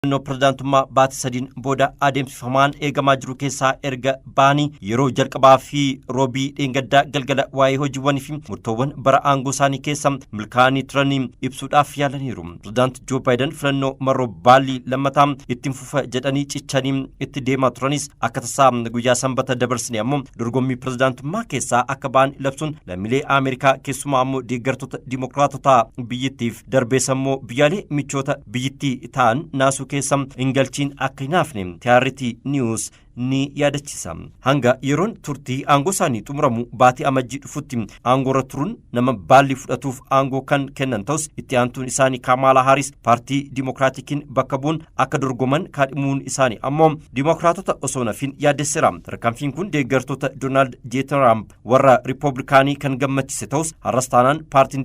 Filannoo pirezidaantummaa baatii 3n booda adeemsifamaan eegamaa jiru keessaa erga ba'anii yeroo jalqabaa fi Roobii dheengaddaa galgala waa'ee hojiiwwanii fi murtoowwan bara aangoo isaanii keessa milkaa'anii turanii ibsuudhaaf yaalaniiru. Pirezidaant Joo Baayiden filannoo marroo baallii lammataa ittiin fufa jedhanii cichanii itti deemaa turanis, akka tasaa guyyaa Sanbata dabarsine ammoo dorgommii pirezidaantummaa keessaa akka ba'an labsuun lammiilee Ameerikaa, keessumaa ammoo deeggartoota Dimookiraatotaa biyyittiif, darbees ammoo biyyaalee michoota biyyittii ta'an naasuu keessa hin galchiin akka hin hafne TRT News ni yaadachisa. Hanga yeroon turtii aangoo isaanii xumuramu baatii Amajjii dhufutti aangoorra turuun nama baalli fudhatuuf aangoo kan kennan ta'us, itti aantuun isaanii Kaamaalaa Haaris paartii Dimookiraatikiin bakka bu'uun akka dorgoman kaadhimuun isaanii ammoo Dimookiraatota osoo nafin yaaddesseera. Tarkaanfiin kun deeggartoota Doonaald J. Tiraamp warra Riipooblikaanii kan gammachise ta'us, har'as taanaan paartiin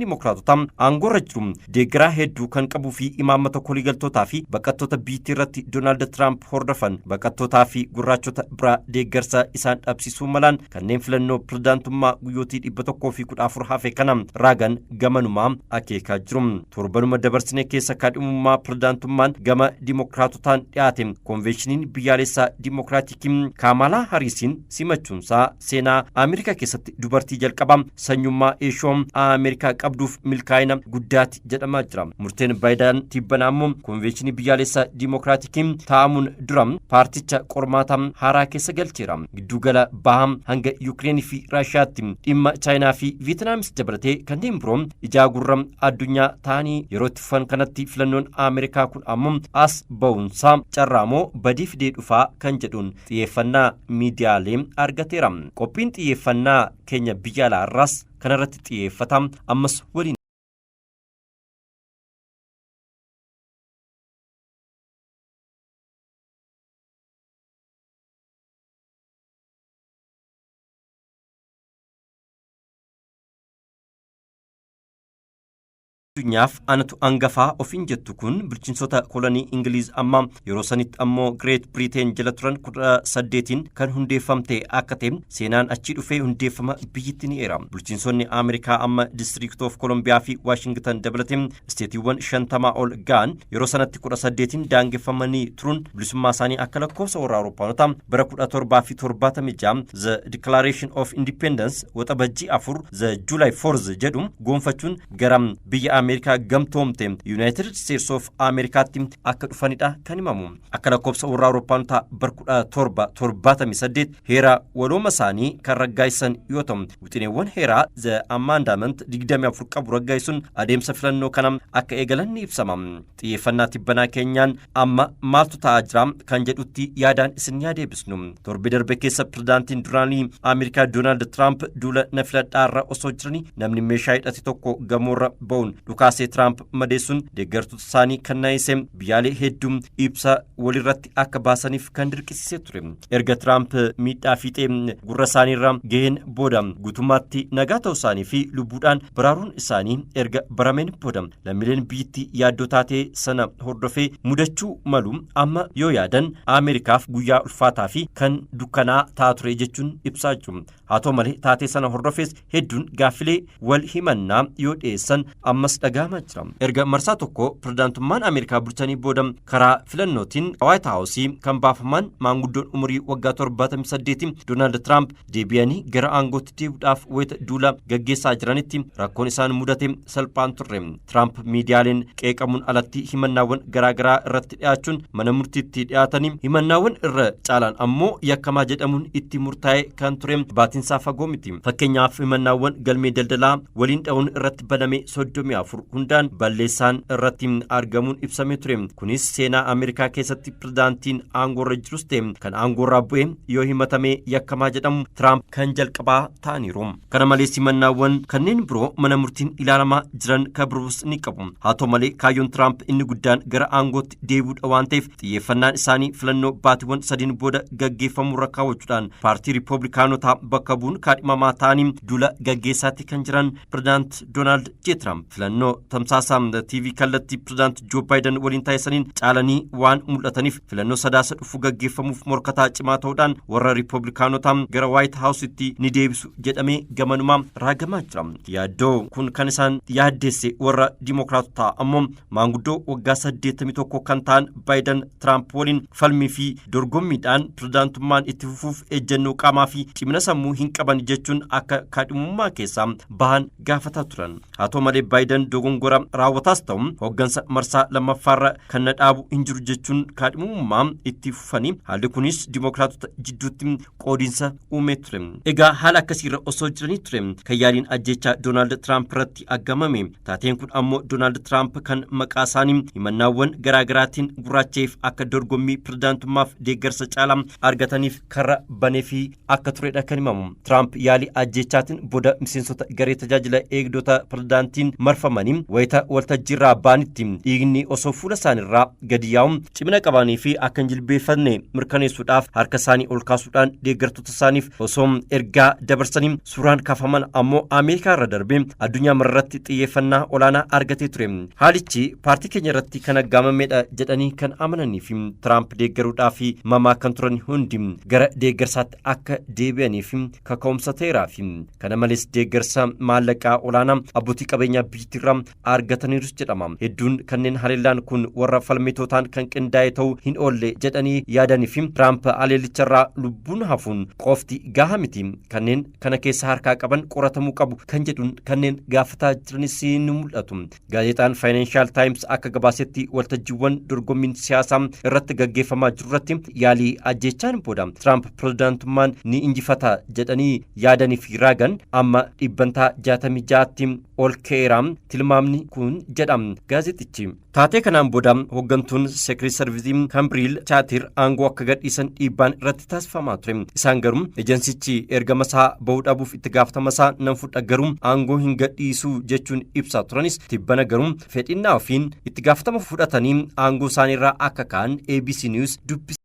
Dimookiraatotaa aangoorra jiru deeggaraa hedduu kan qabuu fi imaammata koligaltootaa fi baqattoota biyyattii irratti Doonaald Tiraamp hordofan baqattootaa fi gurraachota biraa deeggarsa isaan dhabsiisuu malaan kanneen filannoo pirezidaantummaa guyyootii 114 hafe kana raagan gamanumaa akeekaa jiru. Torbanuma dabarsine keessa kaadhimummaa pirezidaantummaan gama Dimookiraatotaan dhiyaate konveeshiniin biyyaalessaa Dimookiraatikii Kaamaalaa Hariisiin simachuunsaa seenaa Ameerikaa keessatti dubartii jalqabaa sanyummaa Eeshoo Ameerikaa qabduuf milkaa'ina guddaati jedhamaa jira. Murteen Baayidaan tibbanaa immoo konveeshinii biyyaalessaa Dimookiraatikii taa'amuun dura paarticha qormaata haaraa keessa galcheera. Giddugala Bahaa hanga Yuukireenii fi Raashiyaatti, dhimma Chaayinaa fi Viitinaamis dabalatee kanneen biroo ijaa gurra addunyaa ta'anii yeroo itti fufan kanatti, filannoon Ameerikaa kun ammoo as ba'uunsaa carraamoo badii fidee dhufaa kan jedhuun xiyyeeffannaa miidiyaalee argateera. Qophiin xiyyeeffannaa keenya biyya alaa irraas kanarratti xiyyeeffata. Ammas waliin. Addunyaaf anatu angafaa ofiin jettu kun bulchiinsota kolonii Ingiliiz amma yeroo sanitti ammoo Great Britain jala turan 18n kan hundeeffamte akka ta'e seenaan achii dhufee hundeeffama biyyatti ni eera. Bulchiinsonni Ameerikaa amma District of Columbia fi Waashingtan dabalatee isteetiiwwan 50 ol ga'an yeroo sanatti 18n daangeffamanii turuun bilisummaa isaanii akka lakkoofsa warra Awuroopaanotaa bara 1776 The Declaration of Independence Waxabajjii 4, The July 4th jedhu goonfachuun gara biyya Ameerikaa gamtoomte United States of Ameerikaatti akka dhufanidha kan himamu. Akka lakkoofsa warra Awuroopaanotaa bara 1778 heera walooma isaanii kan raggaasisan yoo ta'u, wixineewwan heeraa The Amendment 24 qabu raggaasisuun adeemsa filannoo kana akka eegalan ni ibsama. Xiyyeeffannaa tibbanaa keenyaan amma maaltu ta'aa jira kan jedhutti yaadaan isin yaadeebisnu. Torbe darbe keessa pirezidaantiin duraanii Ameerikaa Doonaald Tiraamp duula na filadhaarra osoo jiranii namni meeshaa hidhate tokko gamoorra ba'uun dhukaasee Tiraamp madeessuun deeggartoota isaanii kan naayise biyyaalee hedduu ibsa walirratti akka baasaniif kan dirqisiisee ture. Erga Tiraamp miidhaa fiixee gurra isaaniirra gaheen booda guutummaatti nagaa ta'uu isaanii fi lubbuudhaan baraaruun isaanii erga barameen booda, lammiileen biyyattii yaaddoo taatee sana hordofee mudachuu malu amma yoo yaadan Ameerikaaf guyyaa ulfaataa fi kan dukkanaa ta'aa ture jechuun ibsaa jiru. Haa ta'u malee, taatee sana hordofees hedduun gaaffilee wal himannaa yoo dhiyeessan ammas dhaga'amaa jira. Erga marsaa tokko pirezidaantummaan Ameerikaa bulchanii booda karaa filannootiin Waayit Haawusii kan baafaman maanguddoon umurii waggaa 78 Doonaald Tiraamp deebi'anii gara aangootti deebi'uudhaaf wayita duula gaggeessaa jiranitti rakkoon isaan mudate salphaan turre. Tiraamp miidiyaaleen qeeqamuun alatti himannaawwan garaagaraa irratti dhiyaachuun mana murtiitti dhiyaatanii himannaawwan irra caalaan ammoo yakkamaa jedhamuun itti murtaa'e kan ture baatiinsaa fagoo miti. Fakkeenyaaf, himannaawwan galmee daldalaa waliin dha'uun irratti baname 34 hundaan balleessaan irratti argamuun ibsamee ture. Kunis seenaa Ameerikaa keessatti pirezidaantiin aangoorra jirus ta'e kan aangoorraa bu'e yoo himatamee yakkamaa jedhamu Tiraamp kan jalqabaa ta'aniiru. Kana malees, himannaawwan kanneen biroo mana murtiin ilaalamaa jiran kan biroos ni qabu. Haa ta'u malee, kaayyoon Tiraamp inni guddaan gara aangootti deebi'uudha waan ta'eef, xiyyeeffannaan isaanii filannoo baatiiwwan 3n booda gaggeeffamu irra kaawwachuudhaan paartii Riipooblikaanotaa bakka bu'uun kaadhimamaa ta'anii duula gaggeessaatti kan jiran pirezidaant Doonaald J. Tiraamp filannoo Filannoo tamsaasaa TV kallattii pirezidaant Joo Baayiden waliin taasisaniin caalanii waan mul'ataniif filannoo Sadaasa dhufu gaggeeffamuuf morkataa cimaa ta'uudhaan warra Riippablikaanotaa gara Waayit Haawusitti ni deebisu jedhamee gamanumaa raagamaa jira. Yaaddoo kun kan isaan yaaddeesse warra Dimookiraatotaa ammoo maanguddoo waggaa 81 kan ta'an Baayiden Tiraamp waliin falmii fi dorgommiidhaan pirezidaantummaan itti fufuuf ejjennoo qaamaa fi cimina sammuu hin qaban jechuun akka kaadhimummaa keessaa bahan gaafataa turan. Haa ta'u malee Baayiden dogongora raawwataas ta'u hooggansa marsaa lammaffaarra kan na dhaabu hin jiru jechuun kaadhimummaa itti fufanii haalli kunis Dimookiraatota jidduutti qoodiinsa uumee ture. Egaa haala akkasiirra osoo jiranii ture kan yaaliin ajjechaa Doonaald Tiraamp irratti aggamame. Taateen kun ammoo Doonaald Tiraamp kan maqaa isaanii himannaawwan garaagaraatiin gurraacha'eef akka dorgommii pirezidaantummaaf deeggarsa caalaa argataniif karra banee fi akka turedha kan himamu. Tiraamp yaalii ajjechaatiin booda miseensota garee tajaajila eegdota pirezidaantiin marfamanii wayita waltajjiirraa ba'anitti dhiigni osoo fuula isaaniirraa gadi yaa'u cimina qabanii fi akka hin jilbeeffanne mirkaneessuudhaaf harka isaanii ol kaasuudhaan deeggartoota isaaniif osoo ergaa dabarsanii suuraan kaafaman ammoo Ameerikaa irra darbee addunyaa mararratti xiyyeeffannaa olaanaa argatee ture. Haalichi paartii keenya irratti kan aggaamamedha jedhanii kan amananii fi Tiraamp deeggaruudhaaf mamaa kan turan hundi gara deeggarsaatti akka deebi'aniif kaka'umsa ta'eeraa fi kana malees deeggarsa maallaqaa olaanaa abbootii qabeenyaa biyyattiirraa argataniirus jedhama. Hedduun kanneen haleellaan kun warra falmitootaan kan qindaa'e ta'uu hin oolle jedhanii yaadanii fi Tiraamp haleellicharraa lubbuun hafuun qofti gahaa miti kanneen kana keessa harkaa qaban qoratamuu qabu kan jedhuun kanneen gaafataa jiranis ni mul'atu. Gaazexaan Financial Times akka gabaasetti waltajjiiwwan dorgommiin siyaasaa irratti gaggeeffamaa jiru irratti yaalii ajjechaan booda Tiraamp pirezidaantummaan ni injifata jedhanii yaadanii fi raagan amma dhibbantaa 66tti ol ka'eera tilmaamni kun jedha gaazexichi. Taatee kanaan booda hooggantuun Sekiret Sarvisii Kambiriil Chaatir aangoo akka gadhiisan dhiibbaan irratti taasifamaa ture. Isaan garuu ejensichi ergama isaa bahuu dhabuuf itti gaafatama isaa nan fudha garuu aangoo hin gadhiisuu jechuun ibsaa turanis tibbana garuu fedhinnaa ofiin itti gaafatama fudhatanii aangoo isaaniirraa akka ka'an ABC News dubbise.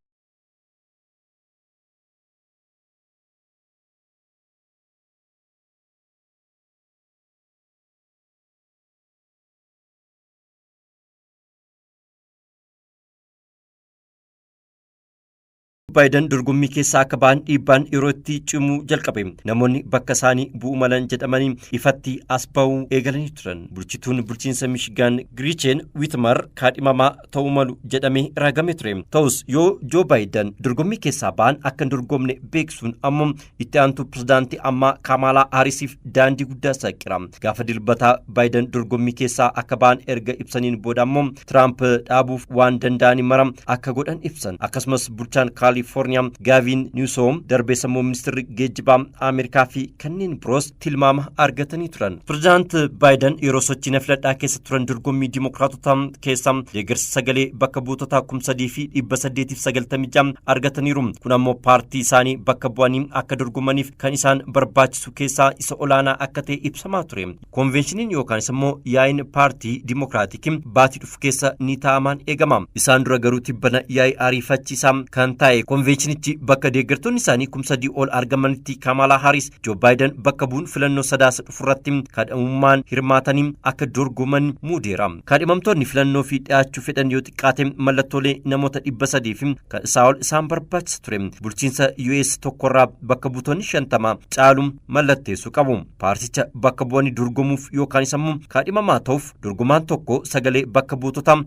Baayiden dorgommii keessaa akka ba'an dhiibbaan yeroo itti cimuu jalqabe. Namoonni bakka isaanii bu'uu malan jedhamanii ifatti as ba'uu eegalanii turan. Bulchituun bulchiinsa Michigan Giriichen Wiitmar kaadhimamaa ta'uu malu jedhamee raagame ture. Ta'us yoo Joo Baayiden dorgommii keessaa ba'an akka hin dorgomne beeksisuun ammoo itti aantuu pirezidaantii ammaa Kaamaalaa Haarisiif daandii guddaa saaqira. Gaafa dilbataa Baayiden dorgommii keessaa akka ba'an erga ibsaniin booda ammoo Tiraamp dhaabuuf waan danda'anii mara akka godhan ibsan. Akkasumas bulchaan Kaalifoorniyaa Gaaviin Niwusoom darbee sammuu ministeerri geejjibaa Ameerikaa fi kanneen biroos tilmaama argatanii turan. Pirezidaant Baayiden yeroo sochii na filadhaa keessa turan dorgommii Dimookiraatota keessa deeggarsa sagalee bakka buutota 3896 argataniiru. Kun ammoo paartii isaanii bakka bu'anii akka dorgomaniif kan isaan barbaachisu keessaa isa olaanaa akka ta'e ibsamaa ture. Konveenshiniin yookaan immoo yaa'iin paartii Dimookiraatikii baatii dhufu keessa ni taa'amaan eegama. Isaan dura garuu tibbana yaa'ii ariifachiisaa kan taa'e konveenshinichi bakka deeggartoonni isaanii 3000 ol argamanitti Kamaalaa Haaris Joo Baayiden bakka bu'uun filannoo Sadaasa dhufurratti kaadhimummaan hirmaatanii akka dorgoman muudeera. Kaadhimamtoonni filannoo fi dhiyaachuu fedhan yoo xiqqaate mallattoolee namoota 300 fi kan isaa ol isaan barbaachisa ture. Bulchiinsa US tokkorraa bakka buutonni 50 caalu mallatteessuu qabu. Paarticha bakka bu'anii dorgomuuf yookaan immoo kaadhimamaa ta'uuf dorgomaan tokko sagalee bakka buutota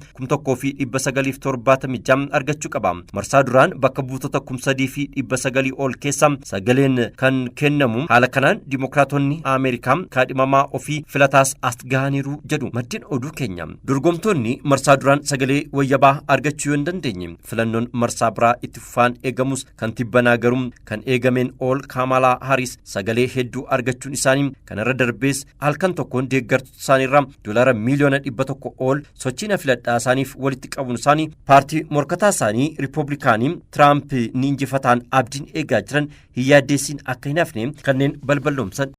1976 argachuu qaba. Marsaa duraan bakka buutota 3900 ol keessa sagaleen kan kennamu haala kanaan Dimookiraatonni Ameerikaa kaadhimamaa ofii filataas as gahaniiru jedhu maddeen oduu keenya. Dorgomtoonni marsaa duraan sagalee wayyabaa argachuu yoo hin dandeenye filannoon marsaa biraa itti fufaan eegamus kan tibbanaa garuu kan eegameen ol Kaamaalaa Haaris sagalee hedduu argachuun isaanii kanarra darbees halkan tokkoon deeggartoota isaaniirraa $100 miiliyoona ol sochii na filadhaa isaaniif walitti qabuun isaanii paartii morkataa isaanii Riippablikaanii Tiraamp ni injifataan abdiin eegaa jiran hin yaaddeessiin akka hin hafne kanneen balballoomsan.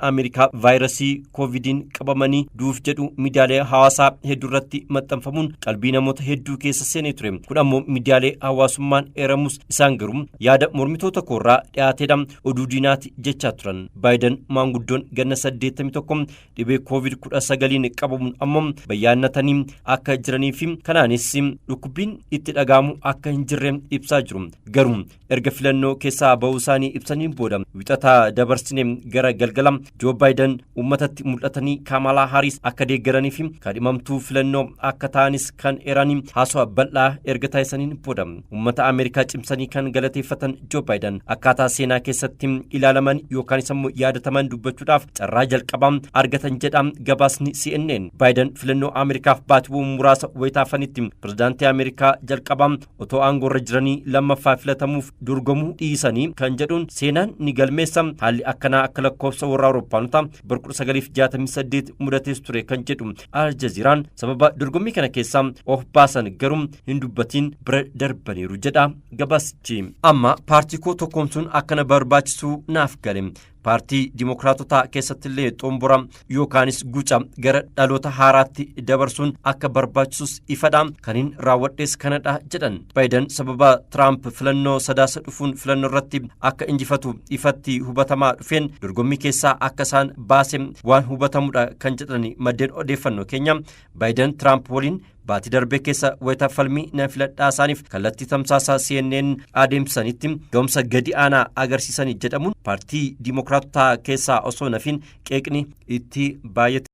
Ameerikaa vaayirasii koovidiin qabamanii duuf jedhu miidiyaalee hawaasaa hedduu irratti maxxanfamuun qalbii namoota hedduu keessa seenee ture. Kun ammoo miidiyaalee hawaasummaan eeramus isaan garuu yaada mormitoota koorraa dhiyaateedha oduu diinaati jechaa turan. Baayiden maanguddoon ganna 81 dhibee koovid-19 qabamuun ammoo bayyaannatanii akka jiranii fi kanaanis dhukkubbiin itti dhaga'amu akka hin jirre ibsaa jiru. Garuu erga filannoo keessaa bahuu isaanii ibsaniin booda wixataa dabarsine gara galgala Joo Baayiden uummatatti mul'atanii Kaamalaa Haaris akka deeggaranii fi kaadhimamtuu filannoo akka ta'anis kan eeranii haasawaa bal'aa erga taasisaniin booda uummata Ameerikaa cimsanii kan galateeffatan Joo Baayiden akkaataa seenaa keessatti ilaalaman yookaan immoo yaadataman dubbachuudhaaf carraa jalqabaa argatan jedha gabaasni CNN. Baayiden filannoo Ameerikaaf baatiiwwan muraasa wayitaafanitti pirezidaantii Ameerikaa jalqabaa otoo aangoorra jiranii lammaffaa filatamuuf dorgomuu dhiisanii kan jedhuun seenaan ni galmeessa. Haalli akkanaa akka lakkoofsa warra Awurooppaanotaa bara 1968 mudatees ture kan jedhu Al Jazeeraan sababa dorgommii kana keessaa of baasan garuu hin dubbatiin bira darbaniiru jedha gabaasichi. Amma paartii koo tokkoomsuun akkana barbaachisuu naaf gale. Paartii Dimookiraatotaa keessattillee xombora yookaanis guca gara dhaloota haaraatti dabarsuun akka barbaachisus ifadha. Kaniin raawwadhees kanadha jedhan. Baayiden sababa Tiraamp filannoo sadaasa dhufuun filannoo irratti akka injifatu ifatti hubatamaa dhufeen dorgommii keessaa akka isaan baase waan hubatamudha kan jedhan maddeen odeeffannoo keenya. Baayiden Tiraamp waliin baatii darbee keessa wayita falmii na filadhaa isaaniif kallattii tamsaasaa CNN adeemsisanitti ga'umsa gadi aanaa agarsiisanii jedhamuun paartii Dimookiraatotaa keessaa osoo nafiin qeeqni itti baay'ate.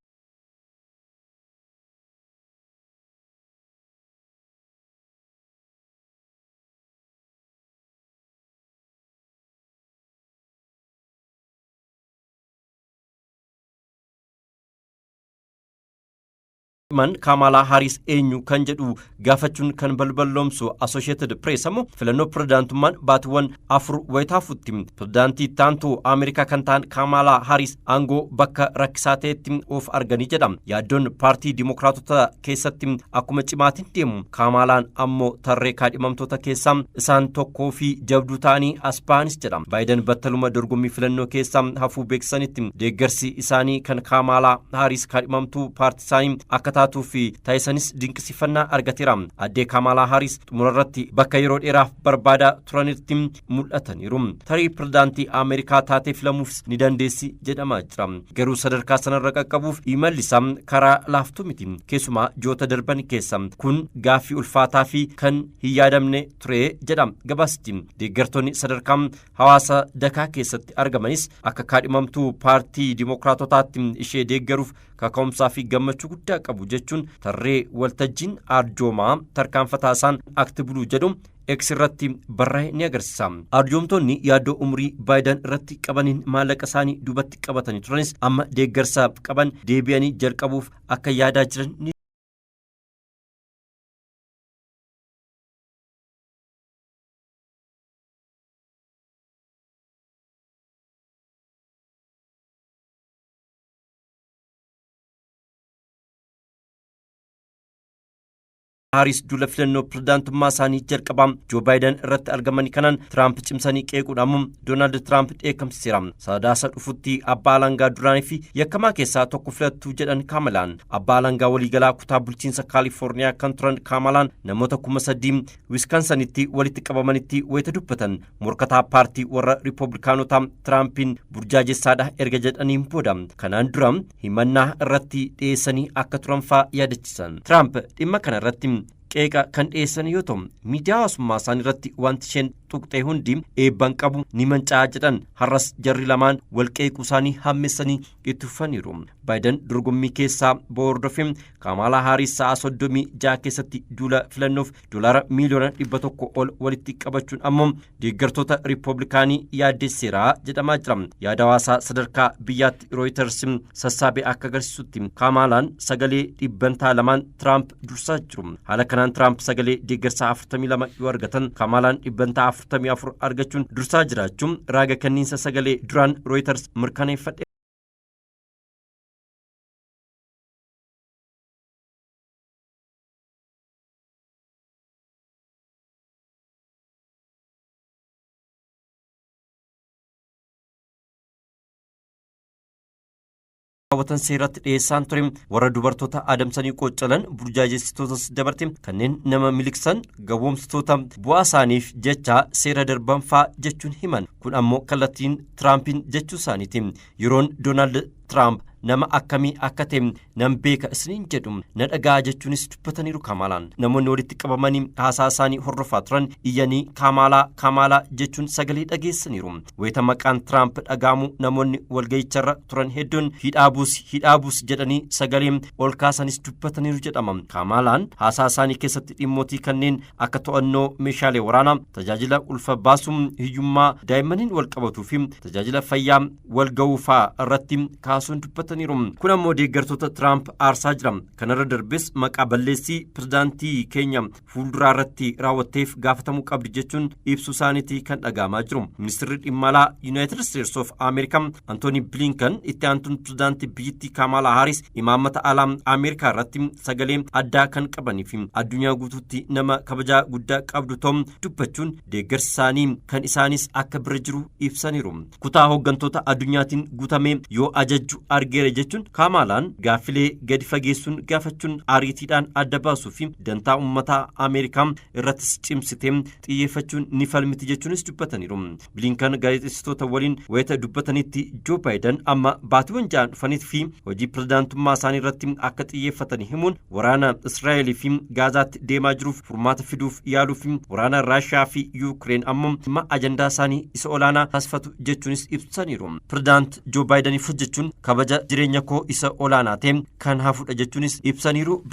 Kaamalaa Haaris eenyu kan jedhu gaafachuun kan balballoomsu Associated Press ammoo filannoo pirezidaantummaan baatiiwwan 4 wayitaafutti pirezidaantii taantuu Ameerikaa kan ta'an Kaamalaa Haaris aangoo bakka rakkisaa ta'etti of arganii jedha. Yaaddoon paartii Dimookiraatota keessatti akkuma cimaatiin deemu Kaamalaan ammoo tarree kaadhimamtoota keessaa isaan tokkoo fi jabduu ta'anii as ba'anis jedha. Baayiden battaluma dorgommii filannoo keessaa hafuu beeksisanitti deeggarsi isaanii kan Kaamalaa Haaris kaadhimamtuu paartii isaanii akka taatuu fi taayisanis dinqisiifannaa argateera. Addee Kaamalaa Haaris xumurarratti bakka yeroo dheeraaf barbaadaa turanitti mul'ataniiru. Tarii pirezidaantii Ameerikaa taatee filamuuf ni dandeessi jedhamaa jira. Garuu sadarkaa sanarra qaqqabuuf imalli isaa karaa laaftuu miti. Keessumaa ji'oota darban keessa kun gaaffii ulfaataa fi kan hin yaadamne ture jedha gabaasichi. Deeggartoonni sadarkaa hawaasa dakaa keessatti argamanis akka kaadhimamtuu paartii Dimookiraatotaatti ishee deeggaruuf kaka'umsaa fi gammachuu guddaa qabu jechuun tarree waltajjiin arjoomaa tarkaanfataa isaan akti buluu jedhu X irratti barraa'e ni agarsiisa. Arjoomtonni yaaddoo umurii Baayiden irratti qabaniin maallaqa isaanii duubatti qabatanii turanis amma deeggarsa qaban deebi'anii jalqabuuf akka yaadaa jiran ni Haaris duula filannoo pirezidaantummaa isaanii jalqabaa Joo Baayiden irratti argaman kanaan Tiraamp cimsanii qeequudhaan Doonaald Tiraamp dheekkamsiiseera. Sadaasa dhufutti abbaa alangaa duraanii fi yakkamaa keessaa tokko filattuu jedhan Kaamalaan. Abbaa alangaa waliigalaa kutaa bulchiinsa Kaalifoorniyaa kan turan Kaamalaan namoota 3,000 Wiskansanitti walitti qabamanitti wayita dubbatan morkataa paartii warra Riipooblikaanotaa Tiraampiin burjaajeessaadha erga jedhaniin booda kanaan dura himannaa irratti dhiyeessanii akka turan fa'aa yaadachiisan. Tiraamp dhimma kana irratti qeeqa kan dhiyeessan yoo ta'u miidiyaa hawaasummaa isaanii irratti wanti isheen tuqxee hundi eebban qabu ni manca'aa jedhan. Har'as jarri lamaan wal qeequu isaanii hammeessanii itti fufaniiru. Baayiden dorgommii keessaa hordofee Kaamalaa Haaris sa'a 36 keessatti duula filannoof $100 million ol walitti qabachuun ammoo deeggartoota Riipooblikaanii yaaddeesseera jedhamaa jira. Yaada hawaasaa sadarkaa biyyaatti Reuters sassaabee akka agarsiisutti Kaamaalaan sagalee 2% Tiraamp dursaa jiru. Haala kanaan Tiraamp sagalee deeggarsaa 42 yoo argatan Kaamaalaan 44% argachuun dursaa jiraachuun raaga kenniinsa sagalee duraan Reuters mirkaneeffadhe. Raawwatan seeratti dhiyeessaan ture. Warra dubartoota adamsanii qoccalan, burjaajessitootas dabarte, kanneen nama miliqsan, gowwoomsitoota bu'aa isaaniif jecha seera darbanfaa jechuun himan. Kun ammoo kallattiin Tiraampiin jechuu isaaniiti. Yeroon Doonaald Tiraamp nama akkamii akka ta'e nan beeka isiniin jedhu, na dhagaa jechuunis dubbataniiru Kaamaalaan. Namoonni walitti qabamanii haasaa isaanii hordofaa turan iyyanii "Kaamaalaa, Kaamaalaa" jechuun sagalee dhageessaniiru. Wayita maqaan Tiraamp dhagaamu namoonni walgahicharra turan hedduun "Hidhaa buusi, hidhaa buusi" jedhanii sagalee ol kaasanis dubbataniiru jedhama. Kaamaalaan haasaa isaanii keessatti dhimmootii kanneen akka to'annoo meeshaalee waraanaa, tajaajila ulfa baasuu, hiyyummaa daa'immaniin wal qabatuu fi tajaajila fayyaa wal ga'uu fa'aa irratti kaasuun dubbataniiru. Kun ammoo deeggartoota Tiraamp aarsaa jira. Kanarra darbes maqaa balleessii pirezidaantii keenya fuulduraa irratti raawwatteef gaafatamuu qabdi jechuun ibsu isaaniitii kan dhaga'amaa jiru. Ministeerri dhimma alaa Yuunaayitid Isteetsi of Ameerikaa Antooni Bilinkan itti aantuun pirezidaantii biyyattii Kaamaalaa Haaris imaammata alaa Ameerikaa irratti sagalee addaa kan qabanii fi addunyaa guutuutti nama kabajaa guddaa qabdu ta'u dubbachuun deeggarsi isaanii kan isaanis akka bira jiru ibsaniiru. Kutaa hooggantoota addunyaatiin guutamee yoo ajajju argeera jechuun Kaamaalaan gaaffilee gadi fageessuun gaafachuun ariitiidhaan adda baasuu fi dantaa uummataa Ameerikaa irrattis cimsitee xiyyeeffachuun ni falmiti jechuunis dubbataniiru. Bilinkan gaazexeessitoota waliin wayita dubbatanitti Joo Baayiden amma baatiiwwan 6 dhufaniif fi hojii pirezidaantummaa isaanii irratti akka xiyyeeffatan himuun, waraana Israa'elii fi Gaazaatti deemaa jiruuf furmaata fiduuf yaaluu fi waraana Raashiyaa fi Yuukireen ammoo dhimma ajandaa isaanii isa olaanaa taasifatu jechuunis ibsaniiru. Pirezidaant Joo Baayidaniif hojjechuun kabaja jireenya koo isa olaanaa ta'e kan hafudha jechuunis ibsaniiru.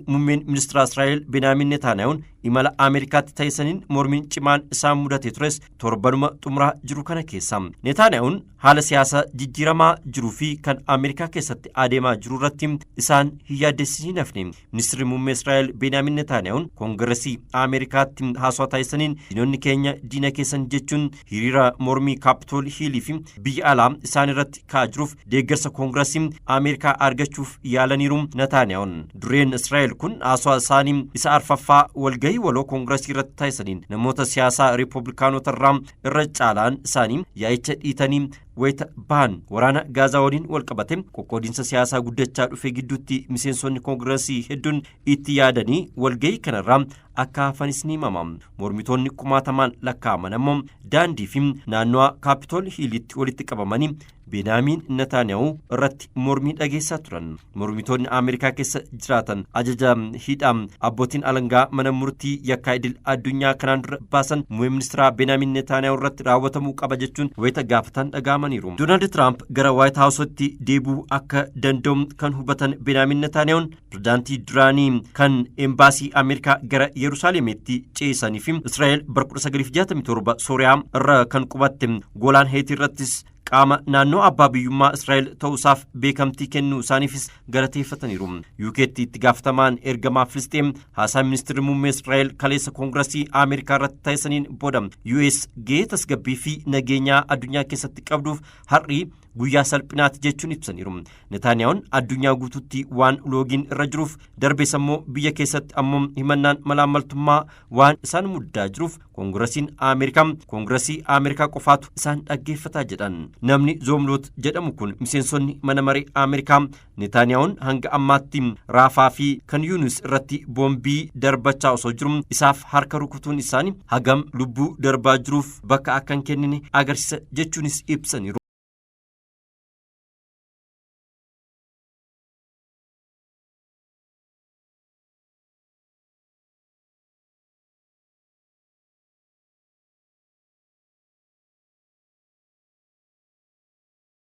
Muummeen ministeera Israa'el Benaamin Netaaniyaahuun imala Ameerikaatti taasisaniin mormiin cimaan isaan mudate tures torbanuma xumuraa jiru kana keessa. Netaaniyaahuun haala siyaasaa jijjiiramaa jiruu fi kan Ameerikaa keessatti adeemaa jiru irratti isaan hin yaaddessanii hafne. Ministeerri muummee Israa'el Benaamin Netaaniyaahuun Koongiresii Ameerikaatti haasawaa taasisaniin "Diinonni keenya diina keessan" jechuun hiriira mormii Kaapitool Hiilii fi biyya alaa isaan irratti ka'aa jiruuf deeggarsa Koongiresii Ameerikaa argachuuf yaalaniiru Netaaniyaahuun. Dureen Israa'el kun haasawaa isaanii isa arfaffaa walgahii waloo Koongiresii irratti taasisaniin namoota siyaasaa Riippablikaanota irraa irra caalaan isaanii yaa'icha dhiitanii wayita bahan, waraana Gaazaa waliin wal qabate qoqqoodiinsa siyaasaa guddachaa dhufe gidduutti miseensonni Koongiresii hedduun itti yaadanii walgahii kanarraa akka hafanis ni himama. Mormitoonni kumaatamaan lakkaa'aman ammoo daandii fi naannawa Kaapitool Hiilitti walitti qabamanii Beenaamin Netaaniyaahu irratti mormii dhageessaa turan. Mormitoonni Ameerikaa keessa jiraatan ajaja hidhaa abbootiin alangaa mana murtii yakkaa idil addunyaa kanaan dura baasan muummee ministeeraa Beenaamin Netaaniyaahu irratti raawwatamuu qaba jechuun wayita gaafatan dhaga'amaniiru. Doonaald Tiraamp gara Waayit Haawusitti deebi'uu akka danda'u kan hubatan Beenaamin Netaaniyaahuun pirezidaantii duraanii kan embaasii Ameerikaa gara Yerusaalemitti ceesanii fi Israa'el bara 1967 Sooriyaa irra kan qubatte Goolaan Heetii irrattis qaama naannoo abbaa biyyummaa Israa'el ta'uusaaf beekamtii kennuu isaaniifis galateeffataniiru. UK'tti itti gaafatamaan ergamaa Filisxeem haasaa ministeerri muummee Israa'el kaleessa Koongiresii Ameerikaa irratti taasisaniin booda US gahee tasgabbii fi nageenyaa addunyaa keessatti qabduuf har'i guyyaa salphinaati jechuun ibsaniiru. Netaaniyaa'uun addunyaa guutuutti waan loogiin irra jiruuf, darbees ammoo biyya keessatti ammoo himannaan malaammaltummaa waan isaan muddaa jiruuf Koongiresiin Ameerikaa, Koongiresii Ameerikaa qofaatu isaan dhaggeeffataa jedhan. Namni Zoomloot jedhamu kun miseensonni mana maree Ameerikaa Netaaniyaa'uun hanga ammaatti Raafaa fi kan Yuunis irratti boombii darbachaa osoo jiru isaaf harka rukutuun isaanii hagam lubbuu darbaa jiruuf bakka akka hin kennine agarsiisa jechuunis ibsaniiru.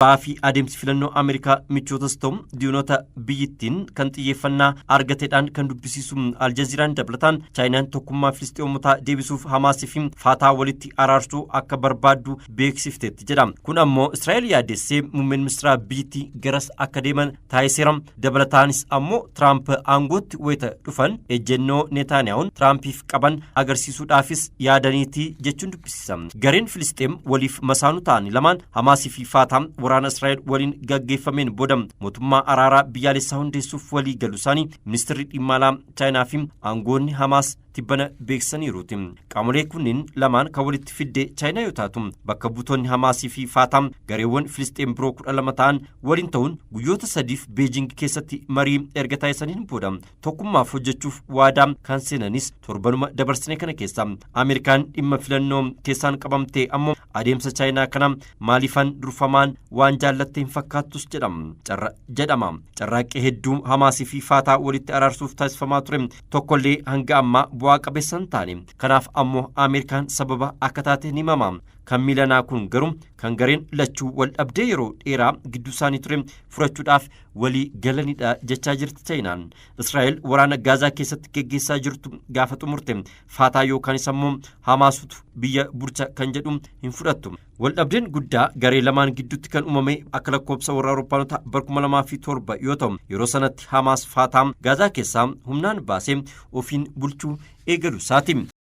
Ba'aa fi adeemsi filannoo Ameerikaa michootas ta'u diinota biyyittiin kan xiyyeeffannaa argateedhaan kan dubbisiisu Aljaziiraan dabalataan Chaayinaan tokkummaa Filisxeemotaa deebisuuf Hamaasii fi Faataa walitti araarsuu akka barbaaddu beeksifteetti jedha. Kun ammoo Israa'el yaaddessee muummeen ministeeraa biyyittii garas akka deeman taasiseera. Dabalataanis ammoo Tiraamp aangootti wayita dhufan ejjennoo Neetaaniyahuun Tiraampiif qaban agarsiisuudhaafis yaadaniiti jechuun dubbisiisa. Gareen Filisxeem waliif masaanuu ta'an lamaan, Hamaasii fi Faataa, waraana waraana Israa'el waliin gaggeeffameen booda mootummaa araaraa biyyaalessaa hundeessuuf walii galu isaanii ministeerri dhimma alaa Chaayinaa fi aangoonni Hamaas tibbana beeksisaniiruuti. Qaamolee kunneen lamaan kan walitti fidde Chaayinaa yoo taatu, bakka buutonni Hamaasii fi Faataa gareewwan Filisxeen biroo 12 ta'an waliin ta'uun guyyoota 3f Beejing keessatti marii erga taasisaniin booda tokkummaaf hojjechuuf waadaa kan seenanis torbanuma dabarsine kana keessa. Ameerikaan dhimma filannoo keessaan qabamte ammoo adeemsa Chaayinaa kana maaliifan durfamaan waan jaallatte hin fakkaattus jedhama. Carraaqqii hedduu Hamaasii fi Faataa walitti araarsuuf taasifamaa ture tokkollee hanga ammaa bu'aa qabeessa hin taane. Kanaaf ammoo Ameerikaan sababa akka taate ni himama. Kan miilanaa kun garuu kan gareen lachuu wal dhabdee yeroo dheeraa gidduu isaanii ture furachuudhaaf walii galanidha jechaa jirti Chaayinaan. Israa'el waraana Gaazaa keessatti geggeessaa jirtu gaafa xumurte Faataa yookaanis ammoo Hamaasutu biyya bulcha kan jedhu hin fudhattu. Waldhabdeen guddaa garee lamaan gidduutti kan uumame akka lakkoobsa warra Awurooppaanota bara 2007 yoo ta'u, yeroo sanatti Hamaas Faataa Gaazaa keessaa humnaan baasee ofiin bulchuu eegalu isaati.